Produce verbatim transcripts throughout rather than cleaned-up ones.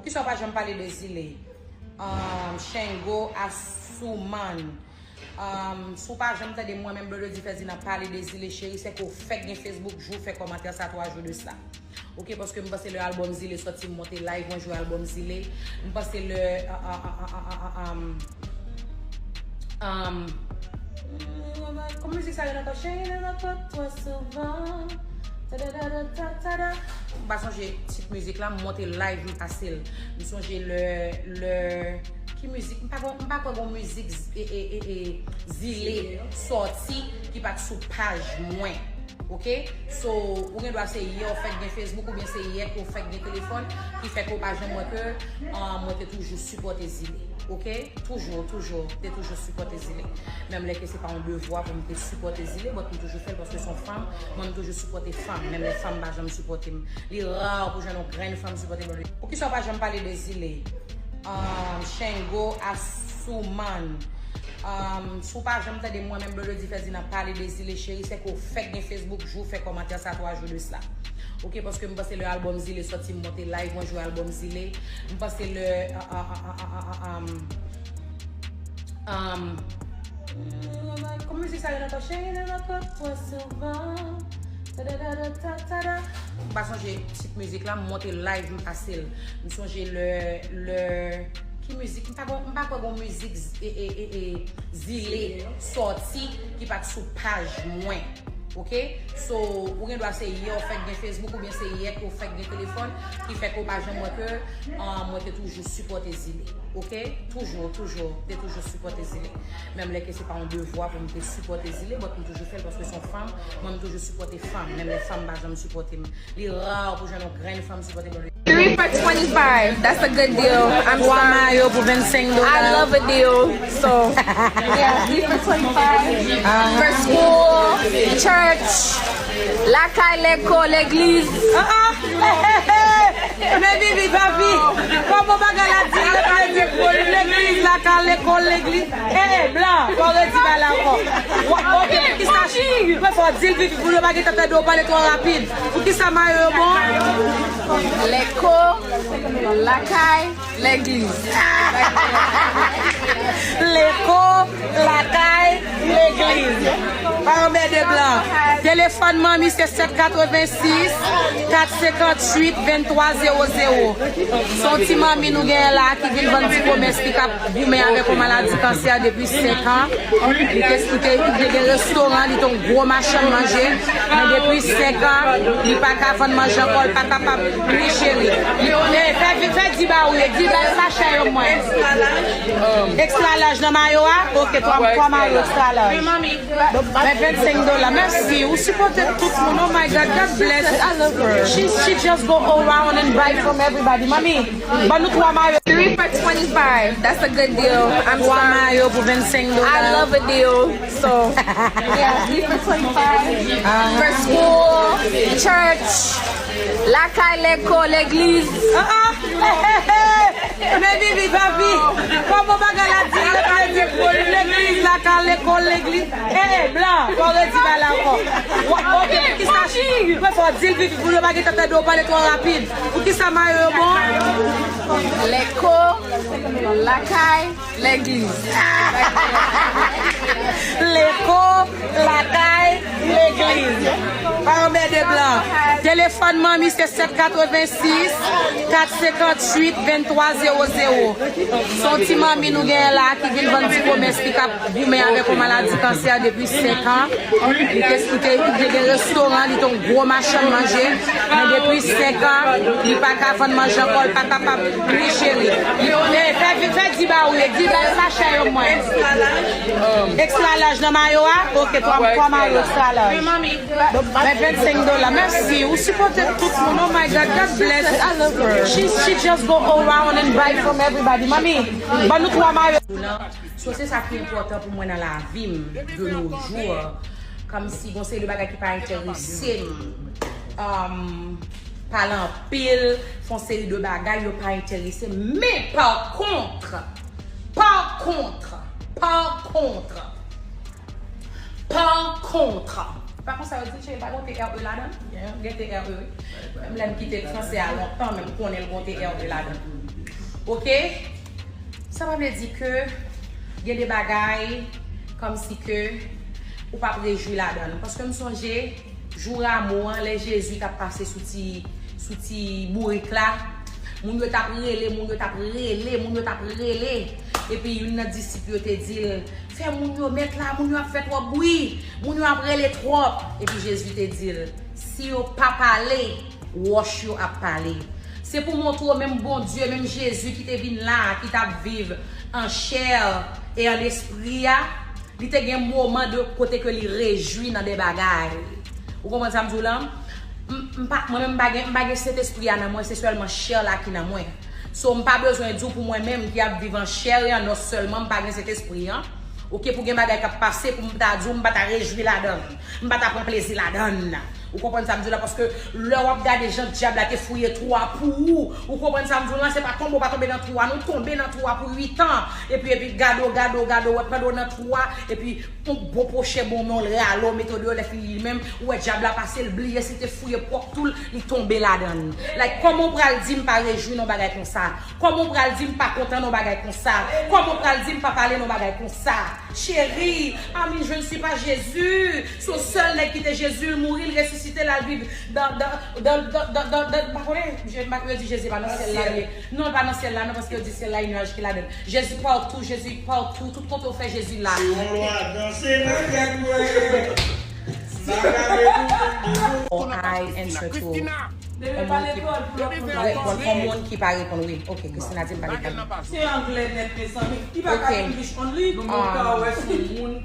Poukisa w pa janm pale de Zile? Um, Shango Asuman. Um, si w pa janm tande mwen menm Blondedy Ferdinand pale de Zile, cheri, se ke w fèk gen Facebook, jou fè kòmantè sa twa jou de sa. Ok, paske m panse lè albòm Zile sòti, m monte live, mwen jwe albòm Zile. M panse lè, a, a, a, a, a, a, um, um, kòman mizik sa rele ankò? Cheri, nan nan twò, twò souvan. Ta da da da ta ta da. M pa sonje tit mizik la, m monte live, m pase l. M sonje lè, lè, ki mizik? M pa kwè, m pa kwè gon mizik z-, e, e, e, e, Zile sòti ki pa t sou paj mwen. Ok? So, ou gen dwa se yè w fèk gen Facebook oubyen se yè ke w fèk gen telefòn ki fè ke w pa janm wè ke, ah, mwen te toujou sipòte Zile. Ok? Toujou, toujou, te toujou sipòte Zile. Menm lè ke se pa yon devwa pou m te sipòte Zile, but m toujou fè l paske se yon fanm, mwen m toujou sipòte fanm, menm lè fanm pa janm sipòte m. Li ra pou jwenn yon grenn fanm sipòte m. Poukisa w pa janm pale de Zile? Um, Shango Asuman. Um, si w pa janm tande mwen menm Blondedy Ferdinand pale de Zile, cheri, se ke w fèk gen Facebook, jou fè kòmantè sa twa jou de sa. Ok, paske m panse lè albòm Zile sòti, m monte live, mwen jwe albòm Zile. M panse lè, a, a, a, a, a, a, um, um, kòman mizik sa rele ankò? Cheri, nan nan twò, twò souvan. Ta da da da ta ta da. M pa sonje tit mizik la, m monte live, m pase l. M sonje lè, lè, ki mizik? M pa gon, m pa kwè gon mizik z-, e, e, e, e, Zile sòti ki pa t sou paj mwen. Ok? So, ou gen dwa se yè w fèk gen Facebook oubyen se yè ke w fèk gen telefòn ki fè ke w pa janm wè ke, ah, mwen te toujou sipòte Zile. Ok? Toujou, toujou, te toujou sipòte Zile. Menm lè ke se pa yon devwa pou m te sipòte Zile, but m toujou fè l paske se yon fanm, mwen m toujou sipòte fanm, menm lè fanm pa janm sipòte m. Li ra pou jwenn yon grenn fanm sipòte m. Three for twenty-five. That's a good deal. I'm twa sorry. Mayo pou vennsenk dola. I love a deal. So, yeah, three for twenty-five. For school, church, lakay, lekòl, legliz. Ah, ah. Men Vivi, papi, kòman bagay la di? Legliz, lakay, lekòl, legliz. Eh, eh, blan, fò w redi bagay la ankò. Wa-, ok, poukisa, mwen fò w di l Vivi, pou yo pa gentan tande w pale twò rapid. Poukisa mayo yo bon? Leko, lakay, legliz. Leko, lakay, legliz. Pa anmède blan. Telefòn manmi se sèt katrevensis, kat senkantuit, venntwa zewo zewo. Se yon ti manmi nou genyen la ki vin vann ti komès li k ap goumen avèk yon maladi kansè depi senk an. Li te, li te, li te gen restoran, li te yon gwo machann manje. Men depi senk an, li pa ka vann manje ankò, li pa kapab. Wi, cheri. Li, eh, fè, fè di ba ou yo, di ba sachè yo mwen. Extra large nan mayo a? Ok, twa, twa mayo extra large. Men vennsenk dola. Mèsi. Ou sipòte tout moun. Oh my God. God bless. I love her. She, she just go around and buy from everybody. Mami, ban nou twa mayo. Three for twenty-five. That's a good deal. I'm sorry. Twa mayo pou vennsenk dola. I love a deal. So, yeah, three for twenty-five. For school, church, lakay, leko, legliz. Ah, ah. Men Vivi, papi, kòman bagay la di? Legliz, lakay, leko, legliz. Eh, eh, blan, fò w redi bagay la ankò. Wa-, ok, poukisa, mwen fò w di l Vivi, pou yo pa gentan tande w pale twò rapid. Poukisa mayo yo bon? Leko, lakay, legliz. Leko, lakay, legliz. Pa anmède blan. Telefòn manmi se sèt katrevensis, kat senkantuit, venntwa zewo zewo. Se yon ti manmi nou genyen la ki vin vann ti komès li k ap goumen avèk yon maladi kansè depi senk an. Li te, li te, li te gen restoran, li te yon gwo machann manje. Men depi senk an, li pa ka vann manje ankò, li pa kapab. Wi, cheri. Li, eh, fè, fè di ba ou yo, di ba sachè yo mwen. Extra large nan mayo a? Ok, twa, twa mayo extra large. Men vennsenk dola. Mèsi. Ou sipòte tout moun. Oh my God. God bless. I love her. She, she just go around and buy from everybody. Mami, ban nou twa mayo. So, se sa ki enpòtan pou mwen nan lavi m de nos jours. Kòmsi gon seri de bagay ki pa enterese m. Um, pale anpil, fè yon seri de bagay, yo pa enterese m. Men, pa kont, pa kont, pa kont, pa kont. Pa konsa yo di l, cheri, pa gon T R E ladan l? Gen T R E, wi. Menm lè m kite l franse a lontan, men m konnen l gon T R E ladan l. Ok? Sa pa vle di ke gen de bagay kòmsi ke ou p ap rejwi ladan l. Paske m sonje jou Ramo an, lè Jezi t ap pase sou ti, sou ti bourik la, moun yo t ap rele, moun yo t ap rele, moun yo t ap rele. Epi youn nan disip yo te di l, fè moun yo met la, moun yo ap fè twòp bri, moun yo ap rele twòp. Epi Jezi te di l, si yo pa pale, wòch yo ap pale. Se pou montre w menm Bondye, menm Jezi ki te vin la, ki t ap viv an chè e an lespri a, li te gen moman de kote ke li rejwi nan de bagay. Ou konprann sa m di w lan? M, m pa, mwen menm m pa gen, m pa gen Sentespri a nan mwen, se sèlman chè la ki nan mwen. So, m pa bezwen di w pou mwen menm ki ap viv an chè e an os sèlman, m pa gen Sentespri an. Ok, pou gen bagay k ap pase, pou m ta di w, m pa ta rejwi ladan l. M pa ta pran plezi ladan l. Ou konprann sa m di w la? Paske lè w ap gade jan dyab la te fouye twou a pou ou, ou konprann sa m di w la? Se pa tonbe w pa tonbe nan twou a, nou tonbe nan twou a pou uit an. Epi, epi gade w, gade w, gade w, pandan w nan twou a, epi yon bon pwochen bon men w l rale w, mete w deyò, lè fini li menm, ou wè dyab la pase, l bliye si l te fouye pwòp tou l, li tonbe ladan l. Like, kòman w pral di m pa rejwi nan bagay konsa? Kòman w pral di m pa kontan nan bagay konsa? Kòman w pral di m pa pale nan bagay konsa? Cheri, I mean, je ne suis pas Jésus. Se yon sèl nèg ki te Jezi, l mouri, l resisite, l al viv dan, dan, dan, dan, dan, dan, dan, pa konnen, je, yo di Jezi pa nan syèl la, li ye. Non, l pa nan syèl la, non, paske yo di syèl la, e nyaj ki ladan l. Jezi patou, Jezi patou, tout kote w fè Jezi la. Se yon lwa, danse nan tèt mwen. Sa gade nou, nou, nou. Or I answer to. Bebe, pa lekòl pou l ap konn pale. Reponn yon moun ki pa reponn, wi. Ok, Christina di m pa lekòl. Se anglè nèt, mezanmi. Li pa ka English only. Nou ka wè sou moun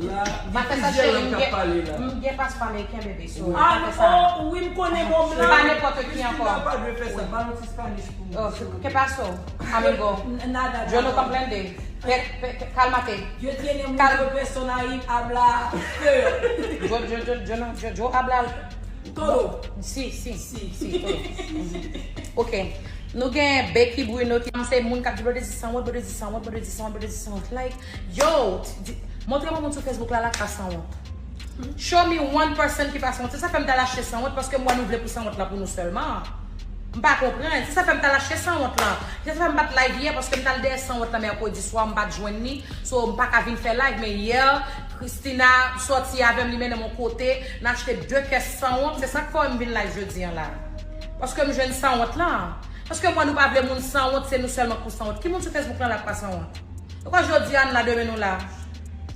la. M pa fè sa, cheri, m gen, m gen paspò ameriken, bebe, so m pa fè sa. Ah, oh, wi, m konnen, bon, m pa nenpòt ki ankò. Christina pa dwe fè sa. Ba nou ti Spanish pou mwen. Oh, ¿qué pasó, amigo? Nada, nada. Yo no comprende. Pe-, pe-, pe-, cálmate. Yo tiene mucho personaje, habla feo. Yo, yo, yo, yo no, yo, yo habla todo. Si, si, si, todo. Mhm. Ok. Nou gen Becky Bruno ki se moun k ap di Blondedy sanwont, Blondedy sanwont, Blondedy sanwont, Blondedy sanwont. Like, yo, di, montre mwen moun sou Facebook la, la k pa sanwont. Show me one person ki pa sanwont. Se sa fè m t al achte sanwont, paske m wè nou vle pou sanwont lan pou nou sèlman. M pa konprann. Se sa fè m t al achte sanwont lan. Se sa fè m pa t live yè, paske m t al dèyè sanwont lan mèkredi swa, m pa t jwenn li. So, m pa ka vin fè live, men yè, Christina sòti avè m, li mennen m yon kote, n achte de kès sanwont. Se sa k fè m vin live jodi an la. Paske m jwenn sanwont lan. Paske m wè nou pa vle moun sanwont, se nou sèlman k pou sanwont. Ki moun sou Facebook lan la k pa sanwont? Poukwa jodi a n la, demen nou la?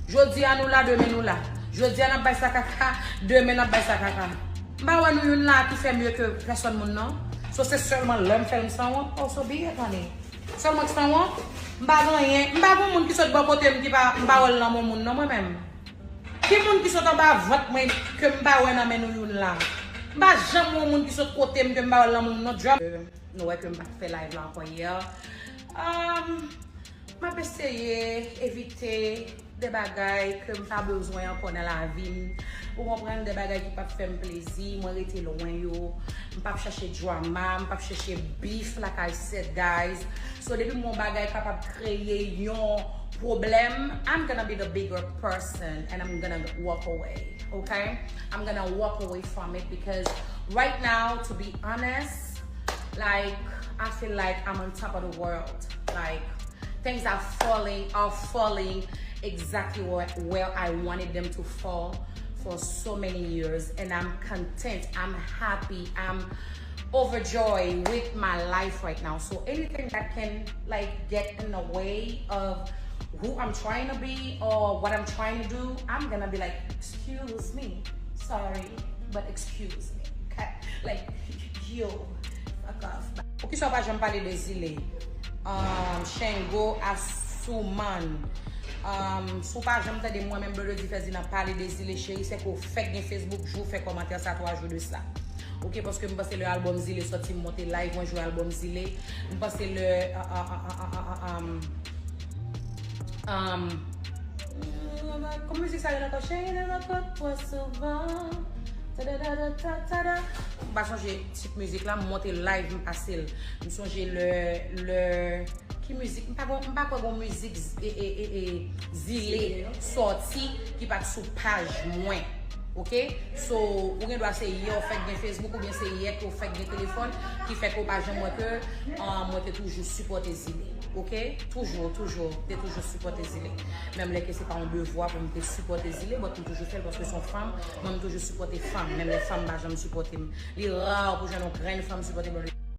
Jodi a nou la, demen nou la. Jodi a n ap bay sa kaka, demen n ap bay sa kaka. M pa wè nou youn la ki fè mye ke pèsòn moun, non. So, se sèlman lè m fè l m sanwont. Oh, so be it, honey. Sèlman k sanwont. M pa gen anyen. M pa gen moun ki sot bò kote m ki pa, m pa wè l nan men moun, non, mwen menm. Ki moun ki sot anba vant mwen ke m pa wè nan men nou youn la? M pa janm wè moun ki sot kote m ke m pa wè l nan men moun, non, drop. Nou wè ke m pa t fè live la ankò yè. Um, M ap eseye evite de bagay ke m pa bezwen ankò nan lavi m. Ou konprann, de bagay ki p ap fè m plezi, mwen rete lwen yo. M p ap chache drama, m p ap chache beef, like I said, guys. So, depi m wè yon bagay kapab kreye yon pwoblèm, I'm gonna be the bigger person and I'm gonna walk away, okay? I'm gonna walk away from it because right now, to be honest, like, I feel like I'm on top of the world. Like, things are falling, are falling exactly where, where I wanted them to fall for so many years. And I'm content, I'm happy, I'm overjoyed with my life right now. So anything that can, like, get in the way of who I'm trying to be or what I'm trying to do, I'm gonna be like, "Excuse me, sorry, but excuse me." Okay? Like, yo, fuck off. Poukisa w pa janm pale de Zile? Um, Shengo Asuman. Um, si w pa janm tande mwen menm Blondedy Ferdinand pale de Zile, cheri, se ke w fèk gen Facebook, jou w fè kòmantè sa twa jou de sa. Ok, paske m panse lè albòm Zile sòti, m monte live, mwen jwe albòm Zile. M panse lè, a, a, a, um, um, kòman mizik sa rele ankò? Cheri, nan lakòt twò souvan. Tadadada, tatada. M pa sonje tit mizik la, m monte live, m pase l. M sonje lè, lè, ki mizik? M pa gon, m pa kwè gon mizik z-, e, e, e, e, Zile sòti ki pa t sou paj mwen. Ok? So, ou gen dwa se yè ou fèk gen Facebook oubyen se yè ke ou fèk gen telefòn ki fè ke ou pa janm wè ke ah, mwen te toujou sipòte Zile. Ok? Toujou, toujou, te toujou sipòte Zile. Menm lè ke se pa yon devwa pou m te sipòte Zile, but m toujou fè l paske se yon fanm, mwen m toujou sipòte fanm, menm lè fanm pa janm sipòte m. Li ra pou jwenn yon grenn fanm sipòte m.